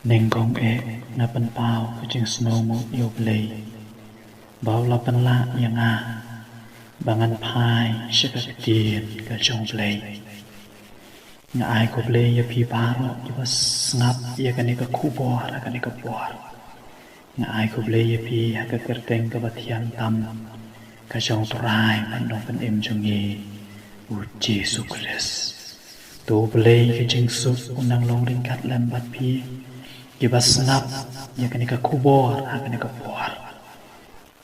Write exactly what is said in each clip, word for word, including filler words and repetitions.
Nyngkong eh nga pynpaw ka jingsngewmut ïa U Blei ba u la pynlah ïa nga ba ngan phai sha ka ktien ka jong U Blei. Nga ai khublei ïa phi baroh kiba sngap ïa kane ka khubor ha kane ka por. Nga ai khublei ïa phi ha ka kyrteng kaba thiang tam ka jong U Trai bad Nongpynim jong ngi U Jisu Khrist. To U Blei ka jingsuk un nang long ryngkat lem bad phi kiba sngap ïa kane ka khubor ha kane ka por.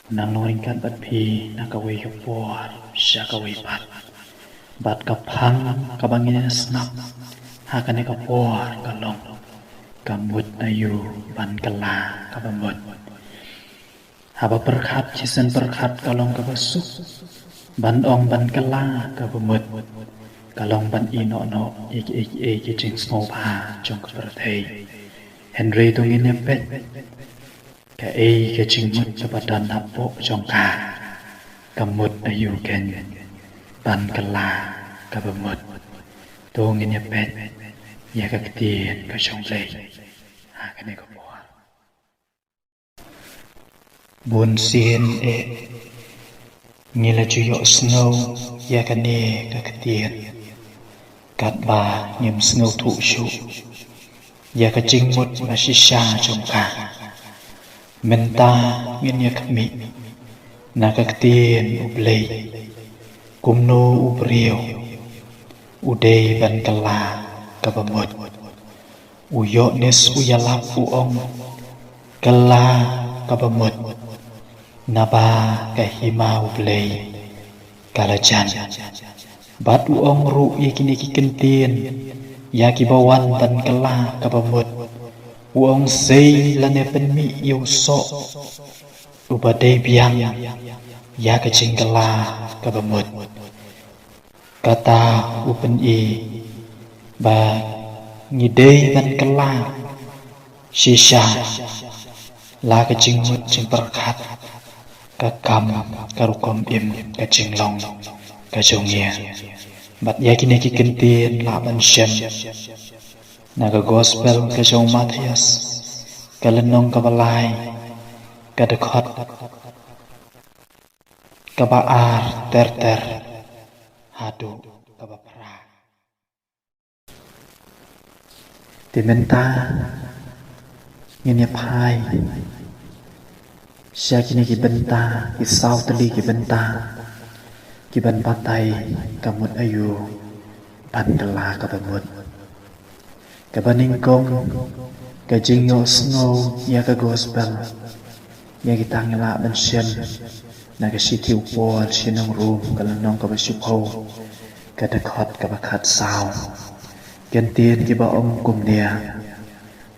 Un nang long ryngkat bad phi na kawei ka por sha kawei pat. Bad ka phang kaba ngin ïa sngap ha kane ka por ka long, ka mut aïu ban kylla kaba mut. Haba pyrkhat shisien pyrkhat ka long kaba suk. Ban ong ban kylla kaba mut ka long ban ïehnoh noh ïa kiei kiei ki jingsngewbha jong ka pyrthei. Hynrei to ngin ïa peit kaei ka jingmut kaba don hapoh jong ka. Ka mut aïu kein ban kylla kaba mut. To ngin ïa peit ïa ka ktien ka jong U Blei ha kane ka por. Bun sien eh ngi la ju ïohsngew ïa kane ka ktien, katba ngim sngewthuh shuh ïa ka jingmut ba shisha jong ka. Mynta ngin ïa khmih na ka ktien U Blei, kumno u briew u dei ban kylla kaba mut. U Ïoannis u ïalap u ong, kylla kaba mut, naba ka hima U Blei ka la jan. Bad u ong ruh ïa kine ki kyntien ïa kiba wan ban kylla kaba mut. U ong, sei lane pynmih ïa u soh uba dei biang ïa ka jingkylla kaba mut. Kata u pyni ba ngi dei ban kylla shisha la ka jingmut jingpyrkhat, ka kam, ka rukom im, ka jinglong ka jong ngi. Bad ïa kine ki kyntien lah ban shem na ka gospel ka jong u Mathaios, ka lynnong kaba lai, ka dkhot kaba ar ter ter haduh kaba phra. Te mynta ngin ïa phai sha kine ki bynta, ki saw tylli ki bynta kiban batai ka mut aïu ban kylla kaba mut. Kaba nyngkong, ka jingïohsngew ïa ka gospel. Ïa kita ngi lah ban shem na ka shithi u Paul sha ki nong Rom, ka lynnong kaba shiphew, ka dkhot kaba khatsaw. Kyntien kiba ong kumne: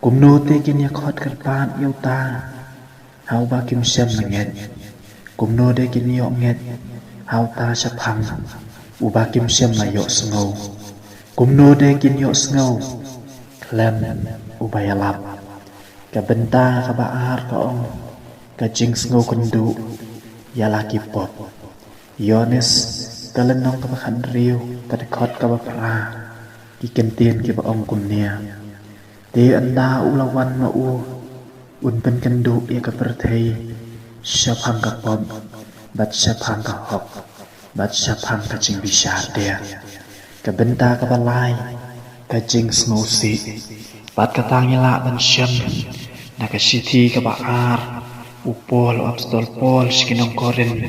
Kumno te kin ïa khot kyrpad ïa uta ha uba kim shym la ngeit? Kumno de kin ïoh ngeit ha uta shaphang uba kim shym la ïohsngew? Kumno de kin ïohsngew khlem uba ïalap? Ka bynta kaba ar ka ong, ka jingsngew kynduh ïa la ki pop. Ïoannis, ka lynnong kaba khathynriew, ka dkhot kaba phra, ki kyntien kiba ong kumne: Te ynda u la wan ma u, un pynkynduh ïa ka pyrthei shaphang ka pop bad shaphang ka hok bad shaphang ka jingbishar dieng. Ka bynta kaba lai, ka jingsngewsih. Bad kata ngi lah ban shem na ka shithi kaba ar u Paul, u apostol Paul sha ki nong Korinth,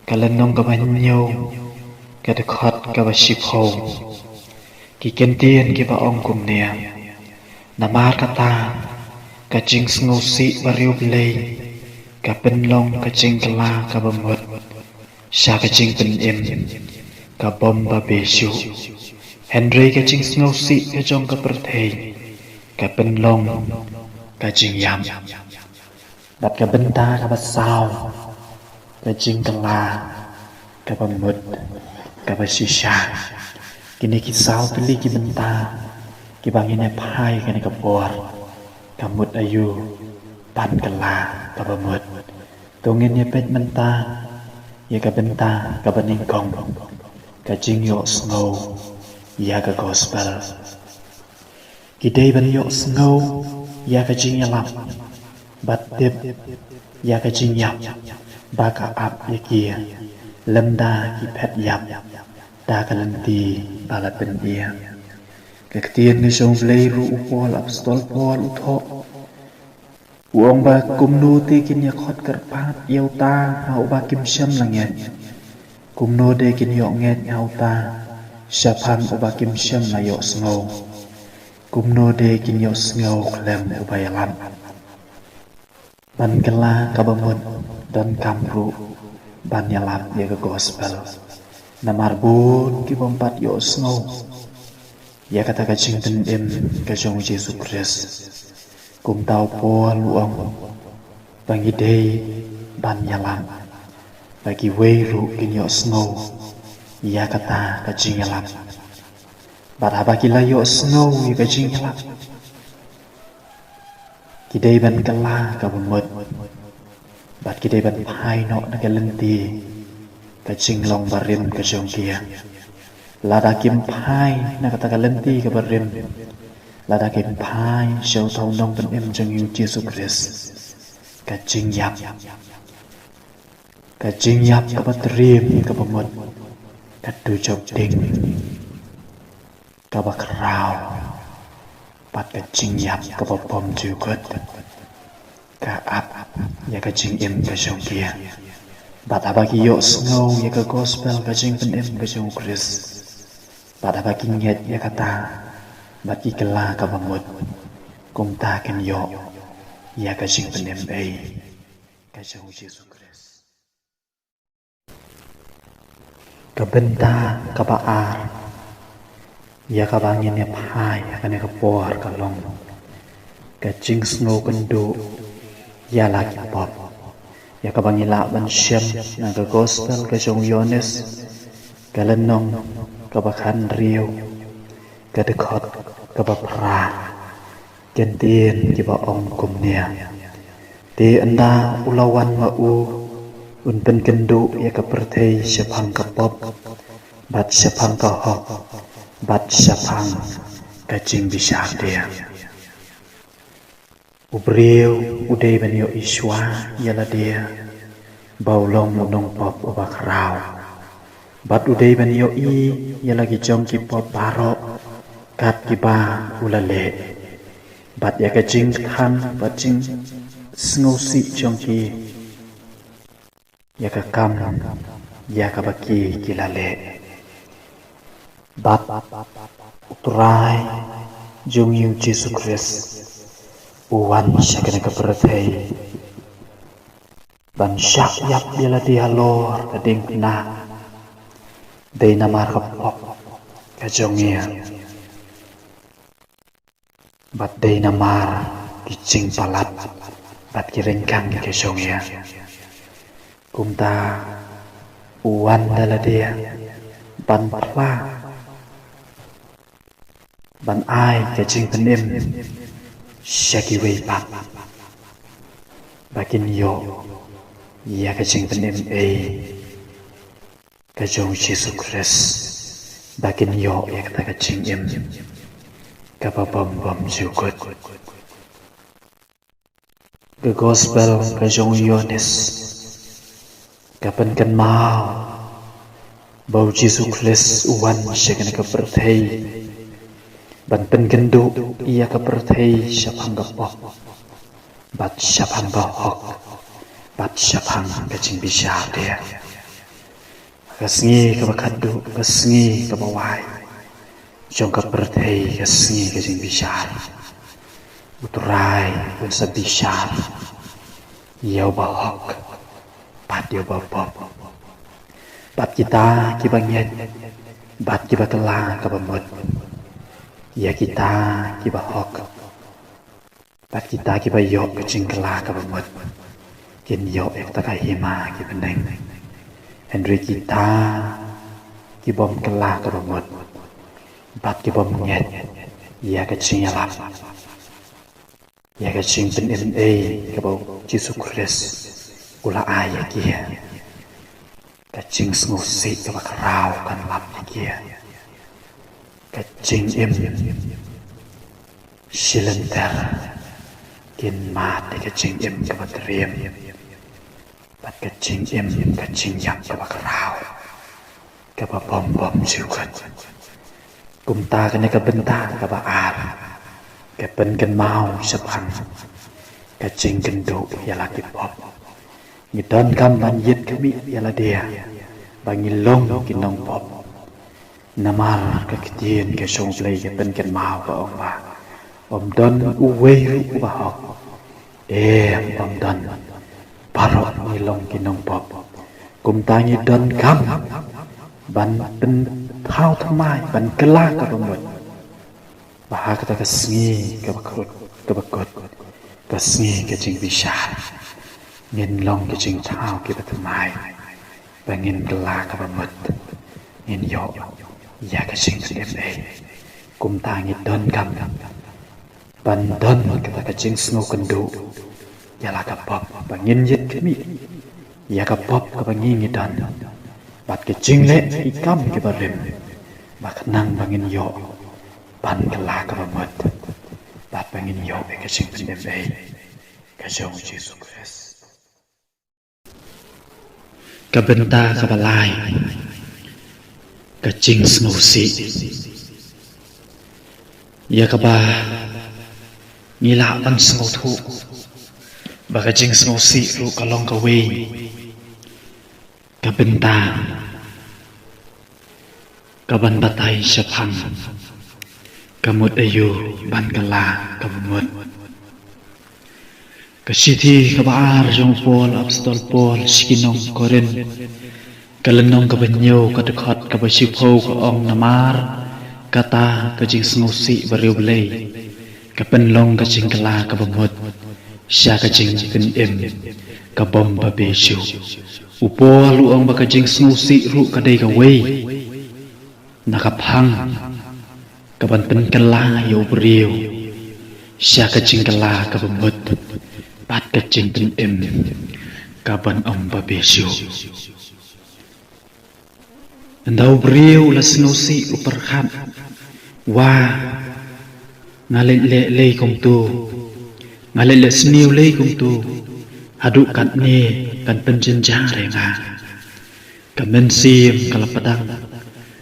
ka lynnong kaba hynñiew, ka dkhot kaba shiphew. Ki kyntien kiba ong kumne: Namar kata, ka jingsngewsih bariewblei ka pynlong ka jingkylla kaba mut sha ka jingpynim ka bym babe shuh. Hynrei ka jingsngewsih ka jong ka pyrthei ka pynlong ka jingïap. Bad ka bynta kaba saw, ka jingkylla kaba mut, kaba shisha. Kine ki saw tylli ki bynta kiba ngin ïa phai kane ka por, ka mut aïu ban kylla kaba mut. To ngin ïa peit mynta ïa ka bynta kaba nyngkong, ka jingïohsngew ïa ka gospel. Ki dei ban ïohsngew ïa ka jingïalap bad tip ïa ka jingïap ba ka ap ïa ki, lymda ki phet ïap da ka lynti ba la pynïap. Ka ktien ka jong U Blei ruh, u Paul, apostol Paul u thoh, u ong ba kumno te kin ïa khot kyrpad ïa uta ha uba kim shym la ngeit? Kumno te kin ïoh ngeit ha uta shaphang uba kim shym la ïohsngew? Kumno te kin ïohsngew khlem uba ïalap? Ban kylla kaba mut, donkam ruh ban ïalap ïa ka gospel. Namar bun ki bym pat ïohsngew ïa kata ka jingpynim ka jong U Jisu Khrist. Kumta u Paul u ong ba ngi dei ban ïalap ba kiwei ruh kin ïohsngew ïa kata ka jingïalap. Bad haba ki la ïohsngew ïa ka jingïalap, ki dei ban kylla kaba mut, bad ki dei ban phai noh na ka lynti ka jinglong barim ka jong ki. Lada kim phai na kata ka lynti kaba rim, lada kim phai sha uta u nongpynim jong ngi U Jisu Khrist, ka jingïap, ka jingïap kaba triem kaba mut, ka dujok ding kaba khraw, bad ka jingïap kaba bymjukut ka ap ïa ka jingim ka jong ki. Bad haba ki ïohsngew ïa ka gospel ka jingpynim ka jong U Khrist, bad haba ki ngeit ïa kata bad ki kylla kaba mut, kumta kin ïoh ïa ka jingpynim ei ka jong U Jisu Khrist. Ka bynta kaba ar ïa kaba ngin ïa phai ha kane ka por ka long ka jingsngewkynduh ïa la ki pop. Ïa kaba ngi lah ban shem na ka gospel ka jong u Ïoannis, ka lynnong kaba khathynriew, ka dkhot kaba phra. Kin tip kiba ong kumne: Te ynda u la wan ma u, un pynkynduh ïa ka pyrthei shaphang ka pop, bad shaphang ka hok, bad shaphang ka jingbishar de. U briew u dei ban ïohi shuwa ïa lade ba u long u nongpop uba khraw, bad u dei ban ïohi ïa la ki jong ki pop baroh kat kiba u la leh, bad ïa ka jingkthang bad jingsngewsih jong ki, ïa ka kam ïa kaba ki ki la leh. Bad u Trai jong ngi u Jisu Khrist u wan sha kane ka pyrthei ban shah ïap ïa lade halor ka diengphna, dei namar ka pop ka jong ngi, bad dei namar ki jingpalat bad ki ryngkang ka jong ngi. Kumta u wan da lade ban phla, ban ai ka jingpynim sha kiwei pat, ba kin ïoh ïa ka jingpynim ei ka jong u Jisu Khrist, ba kin ïoh ïa kata ka jingim kaba bym bymjukut. Ka gospel ka jong u Ïoannis ka pynkynmaw ba u Jisu Khrist u wan sha kane ka pyrthei ban pynkynduh ïa ka pyrthei shaphang ka pop, bad shaphang ka hok, bad shaphang ka jingbishar de. Ka sngi kaba khatduh, ka sngi kaba wai jong ka pyrthei, ka sngi ka jingbishar, u Trai un sa bishar ïa uba hok bad ïa uba pop. Bad kita kiba ngeit bad kiba kylla kaba mut, ïa kita kiba hok bad kita kiba ïoh ka jingkylla kaba mut, kin ïoh ïa kata ka hima ki bneng. Hynrei kita ki bym kylla kaba mut bad ki bym ngeit ïa ka jingïalap, ïa ka jingpynim ei kaba u Jisu Khrist u la ai ïa ki, ka jingsngewsih kaba khraw kan lap ïa ki, ka jingim Shilynter kin mad ïa ka jingim kaba triem bad ka jingim, ka jingïap kaba khraw, kaba bym bym siew kut. Kumta kane ka bynta kaba ar ka pynkynmaw shaphang ka jingkynduh ïa la ki pop. Ngi donkam ban ïit khmih ïa lade ba ngi long ki nongpop. Namar ka ktien ka jong U Blei ka pynkynmaw ka ong ba ym don uwei ruh uba hok. Em, ym don. Baroh ngi long ki nongpop. Kumta ngi donkam ban pynthaw thymmai, ban kylla kaba mut, ba ha kata ka sngi kaba kut, kaba kut, ka sngi ka jingbishar, ngin long ki jingthaw kiba thymmai, ba ngin kylla kaba mut, ngin ïoh ïa ka jingpynim ei. Kumta ngi donkam ban don kata ka jingsngewkynduh ïa la ka pop, ba ngin ïit khmih ïa ka pop kaba ngi ngi don, bad ka jingleh ki kam kiba rim, ba khnang ba ngin ïoh ban kylla kaba mut, bad ba ngin ïoh ïa ka jingpynim ei ka jong U Jisu Khrist. Ka bynta kaba lai, ka jingsngewsih. Ïa kaba ngi lah ban sngewthuh ba ka jingsngewsih ruh ka long kawei ka bynta kaban batai shaphang ka mut aïu ban kylla kaba mut. Ka shithi kaba ar jong u Paul, Apostol Paul sha ki nong Korinth, ka lynnong kaba hynñiew, ka dkhot kaba shiphew, ka ong: Namar kata ka jingsngewsih bariewblei ka pynlong ka jingkylla kaba mut sha ka jingpynim ka bym babe shuh. U Paul u ong ba ka jingsngewsih ruh ka dei kawei na ka phang kaban pynkylla ïa u briew sha ka jingkylla kaba mut bad ka jingpynim kaban ym babe shuh. Ynda u briew u la sngewsih, u pyrkhat, wa, nga leit leh lei kumto, nga leit leh sniew lei kumto, haduh katne kan pynjynjar ïa nga. Ka mynsiem ka la pdang,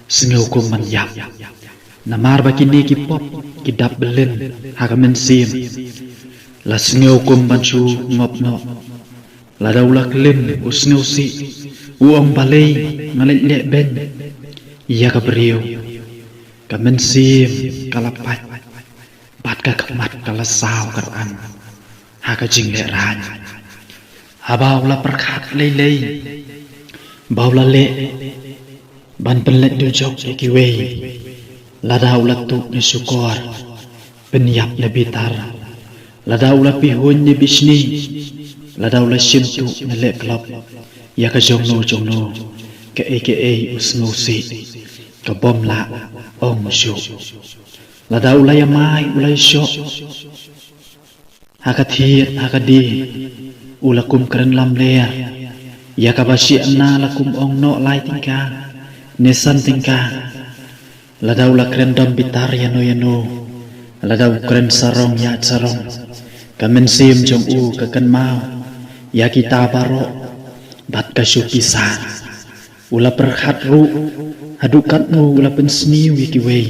sngew kum ban ïap. Namar ba kine ki pop ki dap byllien ha ka mynsiem. La sngew kum ban shu ngop noh. Lada u la klim, u sngewsih, u ong, balei nga leit leh beiñ ïa ka briew. Ka mynsiem ka la pait bad ka khmat ka la saw kyrpang ha ka jinglehrain. Haba u la pyrkhat lei lei ba u la leh ban pynleit dujok ïa kiwei, lada u la tuh ne shukor, pynïap ne bitar, lada u la pihuiñ ne bishni, lada u la shim tuh ne leh klop ïa ka jongno jongno, kaei kaei u sngewsih, ka bym lah ong shuh. Lada u la ïamai, u la ïashoh ha ka thied ha ka die, u la kum kren lamler. Ïa kaba shi anna la kum ong, noh lai tyngka ne san tyngka. Lada u la kren dom bitar ïano ïano, lada u kren sarong ïaid sarong, ka mynsiem jong u ka kynmaw ïa kita baroh bad ka shu pisa. U la pyrkhat ruh, haduh katno u la pynsniew ïa kiwei.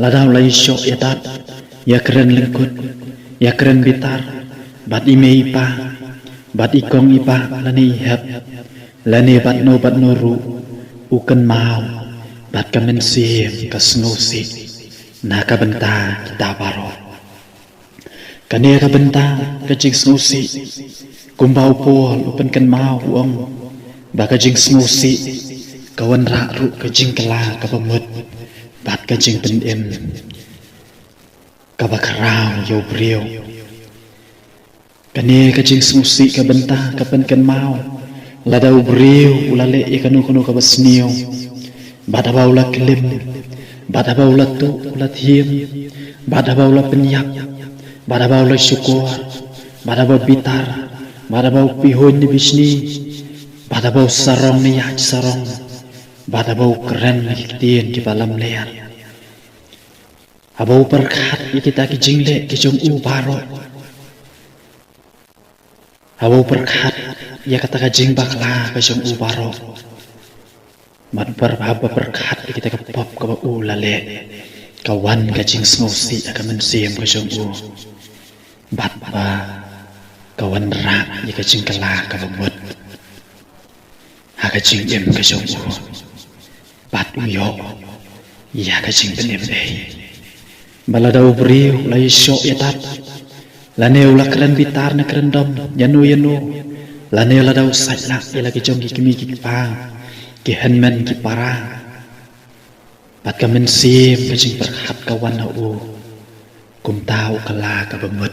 Lada u la ïashoh ïadat, ïakren lyngkut, ïakren bitar bad i mei i pa, bad i kong i bah, lane i hep, lane bad no bad no ruh, u kynmaw bad ka mynsiem ka sngewsih na ka bynta kita baroh. Kane ka bynta ka jingsngewsih, kumba u Paul u pynkynmaw, u ong ba ka jingsngewsih ka wanrah ruh ka jingkylla kaba mut bad ka jingpynim kaba khraw ïa u briew. Kane ka jingsngewsih ka bynta ka pynkynmaw, lada u briew u la leh ïa kano kano kaba sniew, bad haba u la klim, bad haba u la tuh, u la thiem, bad haba u la pynïap, bad haba u la shukor, bad haba u bitar, bad haba u pihuiñ ne bishni, bad haba u sarong ne ïaid sarong, bad haba u kren ki ktien kiba lamler. Haba u pyrkhat ïa kita ki jingleh ki jong u baroh. Haba u pyrkhat ïa kata ka jingbakla ka jong u baroh. Bad u pyrkhat ïa kita ka pop kaba u la leh. Ka wan ka jingsngewsih ha ka mynsiem ka jong u. Bad ba ka wanrah ïa ka jingkylla kaba mut ha ka jingim ka jong u. Bad u ïoh ïa ka jingpynim ei. Ba lada u briew u la ïashoh ïadat, lane u la kren bitar ne kren dom ïano ïano, lane lada u sait lah ïa la ki jong ki kmie ki kpa, ki hynmen ki para. Bad ka mynsiem ka jingpyrkhat ka wan ha u. Kumta u kylla kaba mut.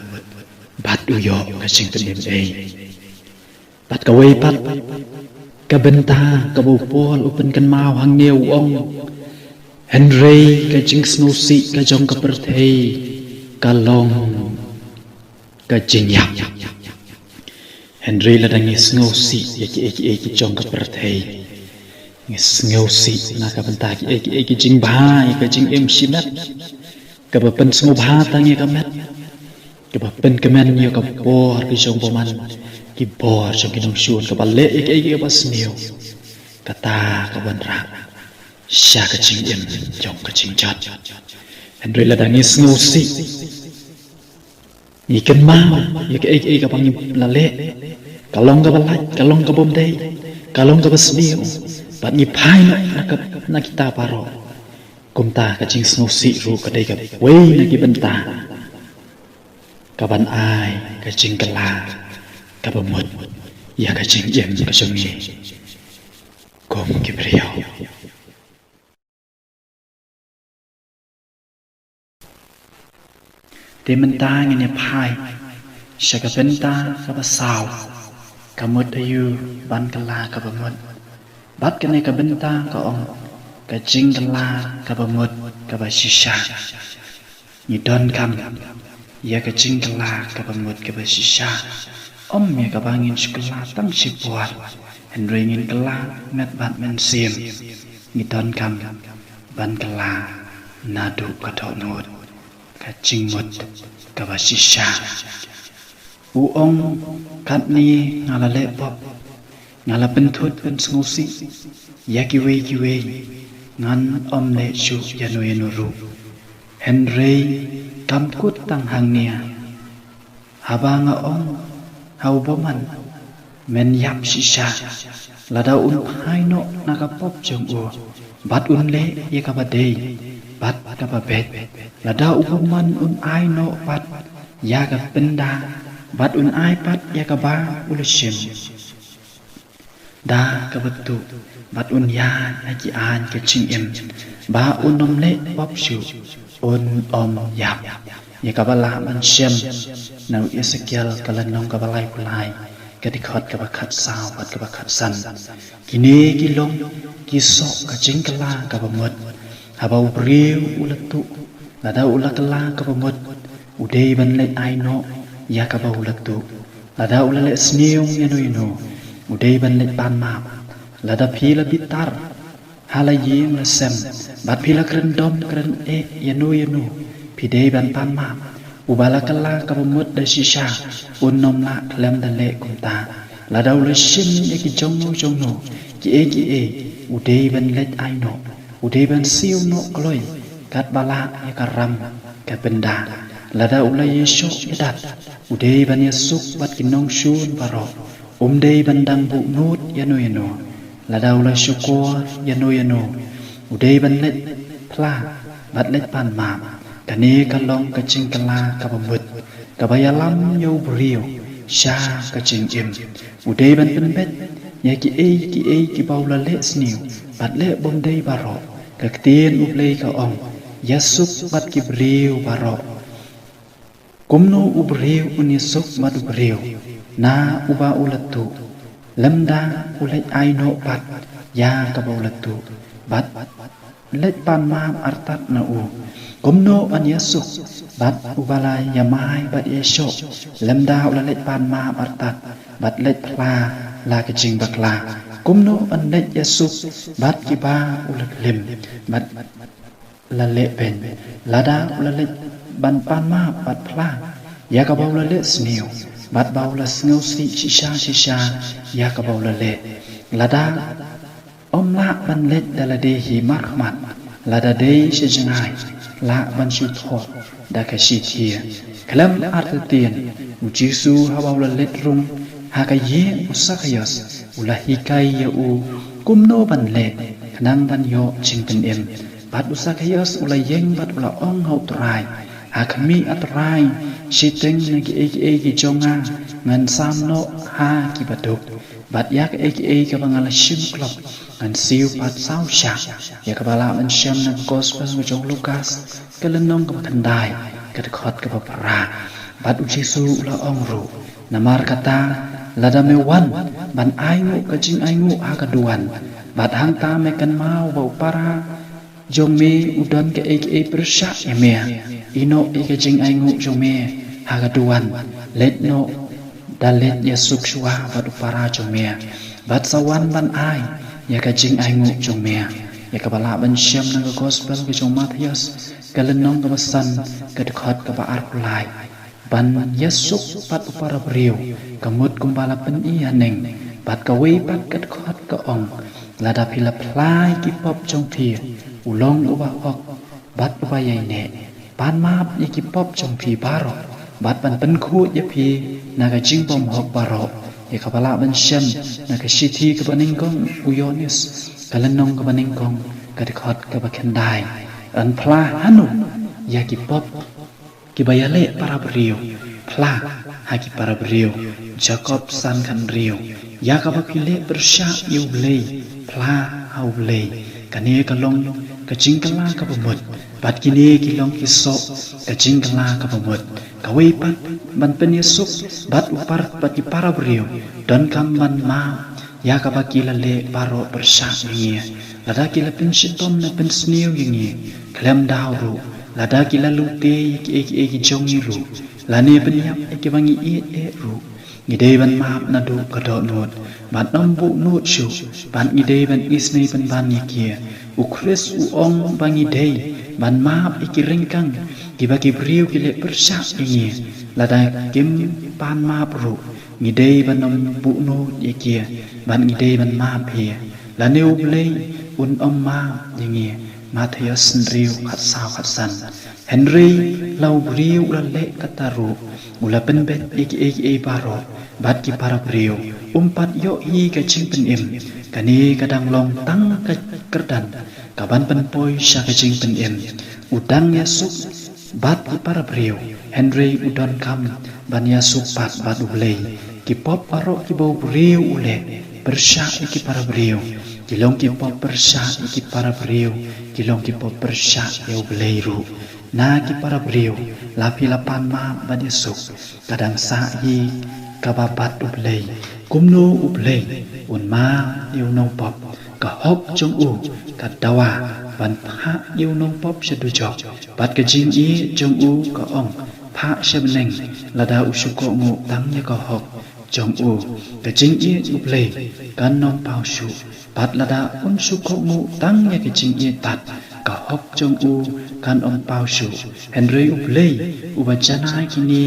Bad u ïoh ka jingpynim ei. Bad kawei pat ka bynta kaba u Paul u pynkynmaw hangne u ong. Hynrei ka jingsngewsih ka jong ka pyrthei ka long ka jingïap. Hynrei lada ngi sngewsih ïa kiei kiei ki jong ka pyrthei, ngi sngewsih na ka bynta kiei kiei ki jingbha ïa ka jingim shimet, kaba pynsngewbha tang ïa ka met, kaba pynkmen ïa ka bor ki jong bymman, ki bor jong ki nongshun, kaba leh ïa kiei kiei kaba sniew. Kata ka wanrah sha ka jingim jong ka jingjot. Hynrei lada ngi sngewsih, ngi kynmaw ïa kaei kaei kaba ngi la leh, ka long kaba lait, ka long kaba ym dei, ka long kaba sniew, bad ngi phai noh na ka, na kita baroh. Kumta ka jingsngewsih ruh ka dei kawei na ki bynta kaban ai ka jingkylla kaba mut ïa ka jingim ka jong ngi kum ki briew. Te mynta ngin ïa phai sha ka bynta kaba saw, ka mut aïu ban kylla kaba mut. Bad kane ka bynta ka ong ka jingkylla kaba mut kaba shisha. Ngi donkam ïa ka jingkylla kaba mut kaba shisha. Ym ïa kaba ngin shu kylla tang shipor, hynrei ngin kylla met bad mynsiem. Ngi donkam ban kylla naduh ka dohnud, ka jingmut kaba shisha. U ong, katne nga la leh pop, nga la pynthut pynsngewsih ïa kiwei kiwei, ngan ym leh shuh ïano ïano ruh. Hynrei kam kut tang hangne, haba nga ong ha u bymman, men ïap shisha, lada un phai noh na ka pop jong u, bad un leh ïa kaba dei bad kaba beit, lada u bymman un ai noh pat ïa ka pynda, bad un ai pat ïa kaba u la shim da kaba tuh, bad un ïaid ha ki aiñ ka jingim, ba un ym leh pop shuh, un ym ïap. Ïa kaba lah ban shem na u Esekiel ka lynnong kaba laiphew lai, ka dkhot kaba khatsaw bad kaba khatsan. Kine ki long ki soh ka jingkylla kaba mut. Haba u briew u la tuh, lada u la kylla kaba mut, u dei ban leit ai noh ïa kaba u la tuh. Lada u la leh sniew ïano ïano, u dei ban leit pan map. Lada phi la bitar ha la ïing la sem, bad phi la kren dom kren eh ïano ïano, phi dei ban pan map. Uba la kylla kaba mut da shisha, un ym lah khlem da leh kumta. Lada u la shim ïa ki jongno jongno, kiei kiei, u dei ban leit ai noh, u dei ban siew noh kloi, katba lah ïa ka ram ka pynda. Lada u la ïashoh ïadat, u dei ban ïasuk bad ki nongshun baroh, um dei ban dang buh nud ïano ïano. Lada u la shukor ïano ïano, u dei ban leit phla bad leit pan map. Kane ka long ka jingkylla kaba mut, kaba ïalam ïa u briew sha ka jingim. U dei ban pynbeit ïa kiei kiei kiba u la leh sniew bad leh bymdei baroh. Ka ktien U Blei ka ong, ïasuk bad ki briew baroh. Kumno u briew un ïasuk bad u briew na uba u la tuh, lymda u leit ai noh pat ïa kaba u la tuh, bad leit pan map artat na u? Kumno yn ïasuk bad uba la ïamai bad ïashoh, lymda u la leit pan map artat bad leit phla la ka jingbakla? Kumno yn leit ïasuk bad kiba u la klim, bad la leh beiñ, lada u la leit ban pan map bad phla ïa kaba u la leh sniew, bad ba u la sngewsih shisha shisha ïa kaba u la leh. Lada ym lah ban leit da lade hi markhmat, lada dei sha jngai lah ban shu thoh da ka shithi. Khlem artatien, u Jisu haba u la leit rung ha ka ïing u Sakhaios, u la hikai ïa u kumno ban leh khnang ban ïoh jingpynim. Bad u Sakhaios u la ïeng bad u la ong ha u Trai, ha khmih, a Trai, shiteng na kiei kiei ki jong nga ngan sam noh ha kiba duk. Bad ïa kaei kaei kaba nga la shim klop ngan siew pat saw shah. Ïa kaba lah ban shem na ka gospel ka jong u Lukas, ka lynnong kaba khyndai, ka dkhot kaba phra. Bad u Jisu u la ong ruh, namar kata, lada me wan ban ainguh ka jingainguh ha ka duwan, bad hangta me kynmaw ba u para jong me u don kaei kaei pyrshah ïa me, ïehnoh ïa ka jingainguh jong me ha ka duwan, leit noh da leit ïasuk shuwa bad u para jong me, bad sa wan ban ai ïa ka jingainguh jong me. Ïa kaba lah ban shem na ka gospel ka jong u Mathaios, ka lynnong kaba san, ka dkhot kaba arphew lai. Ban ïasuk bad u para briew ka mut kumba la pyni haneng, bad kawei pat ka dkhot ka ong, lada phi la phla ïa ki pop jong phi, u long uba hok bad uba ïaineh, ban map ïa ki pop jong phi baroh, bad ban pynkhuid ïa phi na ka jingbymhok baroh. Ïa kaba lah ban shem na ka shithi kaba nyngkong u Ïoannis, ka lynnong kaba nyngkong, ka dkhot kaba khyndai. Yn phla hano ïa ki pop kiba ïaleh para briew? Phla ha ki para briew. Jakob san khathynriew. Ïa kaba phi leh pyrshah ïa U Blei, phla ha U Blei. Kane ka long ka jingkylla kaba mut, bad kine ki long ki soh ka jingkylla kaba mut. Kawei pat, ban pynïasuk bad u par, bad ki para briew, donkam ban map ïa kaba ki la leh baroh pyrshah ïa ngi. Lada ki la pynshitom ne pynsniew ïa ngi khlem daw ruh, lada ki la lute ïa kiei kiei ki jong ngi ruh, lane pynïap ïa kiba ngi ïeit eh ruh, ngi dei ban map naduh ka dohnud, bad ym buhnud shuh, bad ngi dei ban isynei pynban ïa ki. U Khrist u ong ba ngi dei ban map ïa ki ryngkang kiba ki briew ki leh pyrshah ïa ngi. Lada kim pan map ruh, ngi dei ban ym buhnud ïa ki, bad ngi dei ban map hi, lane U Blei un ym map ïa ngi. Mathaios hynriew, khatsaw khatsan. Hynrei la u briew u la leh kata ruh, u la pynbeit ïa kiei kiei baroh bad ki para briew, um pat ïoh hi ka jingpynim. Kane ka dang long tang ka kyrdan kaban pynpoi sha ka jingpynim. U dang ïasuk bad ki para briew, hynrei u donkam ban ïasuk pat bad U Blei. Ki pop baroh kiba u briew u leh pyrshah ïa ki para briew, ki long ki pop pyrshah ïa ki para briew, ki long ki pop pyrshah ïa U Blei ruh. Na ki para briew, la phi la pan map bad ïasuk, ka dang sah hi kaba bat U Blei. Kumno U Blei un map ïa u nongpop? Ka hok jong u ka dawa ban phah ïa u nongpop sha dujok, bad ka jingïeit jong u ka ong, phah sha bneng, lada u shu kohnguh tang ïa ka hok jong u. Ka jingïeit U Blei kan ym paw shuh, bad lada un shu kohnguh tang ïa ka jingïeit pat, ka hok jong u kan ym paw shuh. Hynrei U Blei uba janai kine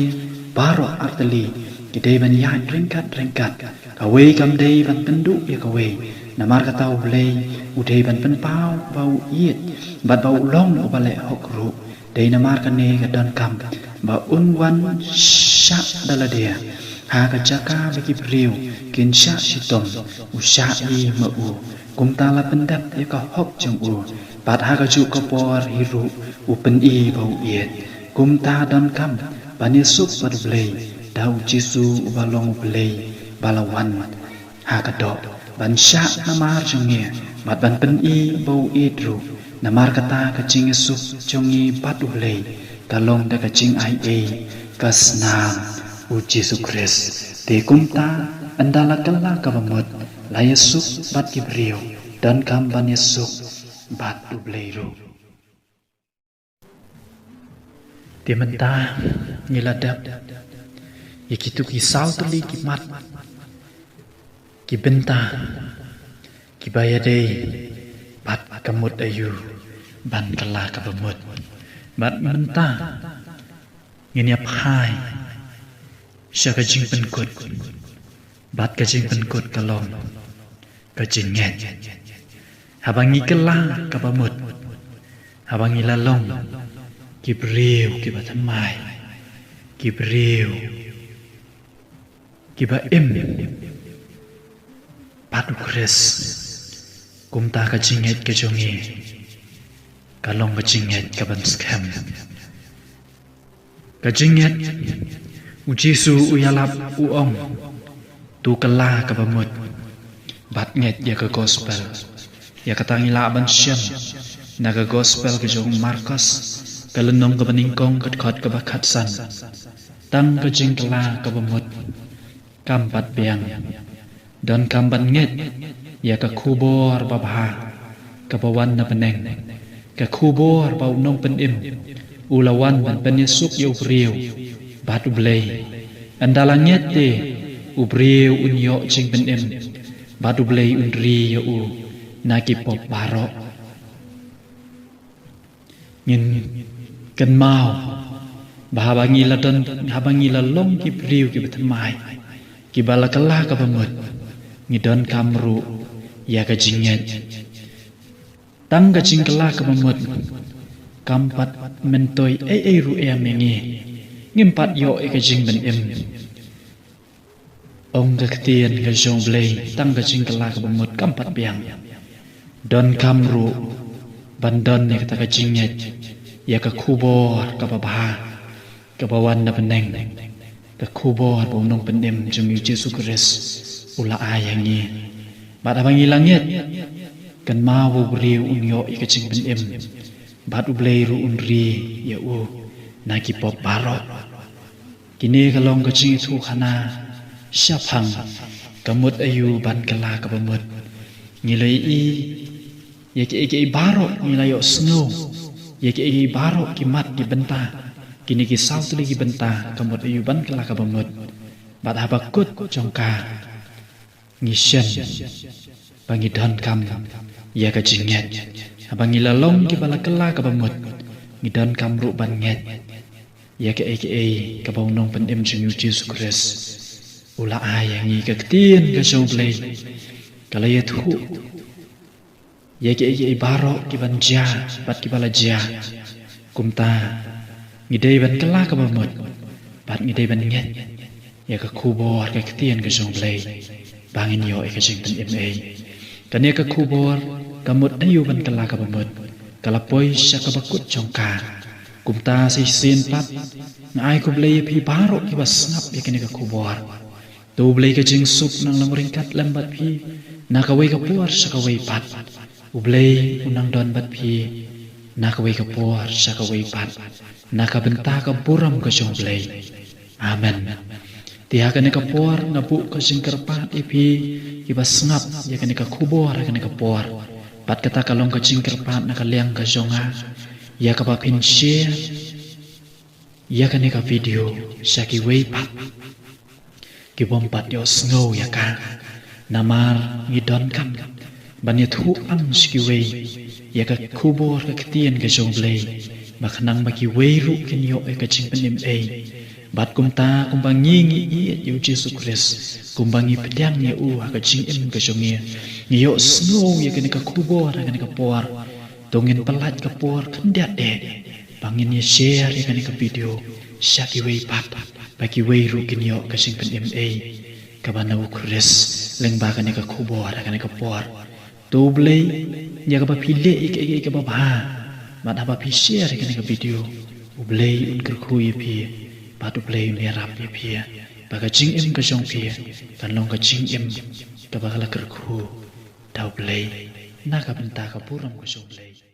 baroh artylli, ki dei ban ïaid ryngkat ryngkat, kawei kam dei ban kynduh ïa kawei. Namar kata U Blei u dei ban pynpaw ba u ïeit, bad ba u long uba leh hok ruh. Dei namar kane ka donkam ba un wan shah da lade ha ka jaka ba ki briew kin shah shitom, u shah hi ma u. Kumta la pyndep ïa ka hok jong u, bad ha kajuh ka por hi ruh u pyni ba u ïeit. Kumta donkam ban ïasuk bad U Blei da U Jisu uba long U Blei ba la wan ha ka doh, ban shah namar jong ngi, bad ban pyni ba u ïeit ruh. Namar kata ka jingïasuk jong ngi bad U Blei ka long da ka jingaiei ka snam U Jisu Khrist. Te kumta, ynda la kylla kaba mut, la ïasuk bad ki briew, donkam ban ïasuk bad U Blei ruh. Te mynta ngi la dep ïa kitu ki saw tylli ki mat, ki bynta kiba ïadei bad ka mut aïu. ban kylla kaba mut. Bad mynta ngin ïa phai sha ka jingpynkut. Bad ka jingpynkut ka long ka jingngeit. Haba ngi kylla kaba mut, haba ngi la long ki briew kiba thymmai, ki briew kiba im bad U Khrist, kumta ka jingngeit ka jong ngi ka long ka jingngeit kaban skhem. Ka jingngeit, U Jisu u ïalap u ong, to kylla kaba mut bad ngeit ïa ka gospel. Ïa kata ngi lah ban shem na ka gospel ka jong u Markos, ka lynnong kaba nyngkong, ka dkhot kaba khatsan. Tang ka jingkylla kaba mut kam pat biang. Donkam ban ngeit ïa ka khubor babha kaba wan na bneng, ka khubor ba U Nongpynim u la wan ban pynïasuk ïa u briew bad U Blei. Ynda la ngeit te, u briew un ïoh jingpynim bad U Blei un ri ïa u na ki pop baroh. Ngin kynmaw ba haba ngi la don, haba ngi la long ki briew kiba thymmai, kiba la kylla kaba mut, ngi donkam ruh ïa ka jingngeit. Tang ka jingkylla kaba mut kam pat myntoi ei ei ruh ïa ngi, ngim pat ïoh ïa ka jingpynim. Ong ka ktien ka jong U Blei, tang ka jingkylla kaba mut kam pat biang. Donkam ruh ban don ïa kata ka jingngeit ïa ka khubor kaba bha kaba wan na bneng, ka khubor ba U Nongpynim jong ngi U Jisu Khrist u la ai ïa ngi. Bad haba ngi la ngeit, kynmaw ba u briew un ïoh ïa ka jingpynim bad U Blei ruh un ri ïa u na ki pop baroh. Kine ka long ka jingïathuhkhana shaphang ka mut aïu ban kylla kaba mut. Ngi la ïohi ïa kiei kiei baroh, ngi la ïohsngew ïa kiei kiei baroh, ki mat ki bynta, kine ki saw tylli ki bynta ka mut aïu ban kylla kaba mut. Bad haba kut jong ka, ngi shem ba ngi donkam ïa ka jingngeit. Haba ngi la long kiba la kylla kaba mut, ngi donkam ruh ban ngeit ïa kaei kaei kaba U Nongpynim jong ngi U Jisu Khrist u la ai ïa ngi. Ka ktien ka jong U Blei ka la ïathuh ïa kiei kiei baroh kiban jia bad kiba la jia. Kumta ngi dei ban kylla kaba mut bad ngi dei ban ngeit ïa ka khubor, ka ktien ka jong U Blei, ba ngin ïoh ïa ka jingpynim ei. Kane ka khubor ka mut aïu ban kylla kaba mut, ka la poi sha kaba kut jong ka. Kumta shisien pat nga ai khublei ïa phi baroh kiba sngap ïa kane ka khubor. To U Blei ka jingsuk nang long ryngkat lem bad phi na kawei ka por sha kawei pat. U Blei u nang don bad phi na kawei ka por sha kawei pat, na ka bynta ka burom ka jong U Blei. Amen. Te ha kane ka por nga buh ka jingkyrpad ïa phi kiba sngap ïa kane ka khubor ha kane ka por. Bad kata ka long ka jingkyrpad na ka liang ka jong nga, ïa kaba phin share ïa kane ka video sha kiwei pat kibym pat ïohsngew ïa ka. Namar ngi donkam ban ïathuh ang sha kiwei ïa ka khubor, ka ktien ka jong U Blei, ba khnang ba kiwei ruh kin ïoh ïa ka jingpynim ei. Bad kumta, kumba ngi, ngi ïeit ïa U Jisu Khrist, kumba ngi pdiang ïa u ha ka jingim ka jong ngi, ngi ïohsngew ïa kane ka khubor ha kane ka por, to ngin pyllait ka por khyndiat eh ba ngin ïa share ïa kane ka video sha kiwei pat, ba kiwei ruh kin ïoh ka jingpynim ei kaba na U Khrist lyngba kane ka khubor ha kane ka por. To U Blei, ïa kaba phi leh ïa kaei kaei kaba bha, bad haba phi share ïa kane ka video, U Blei un kyrkhu ïa phi bad U Blei un ïarap ïa phi, ba ka jingim ka jong phi kan long ka jingim kaba ka la kyrkhu da U Blei, na ka bynta ka burom ka jong U Blei.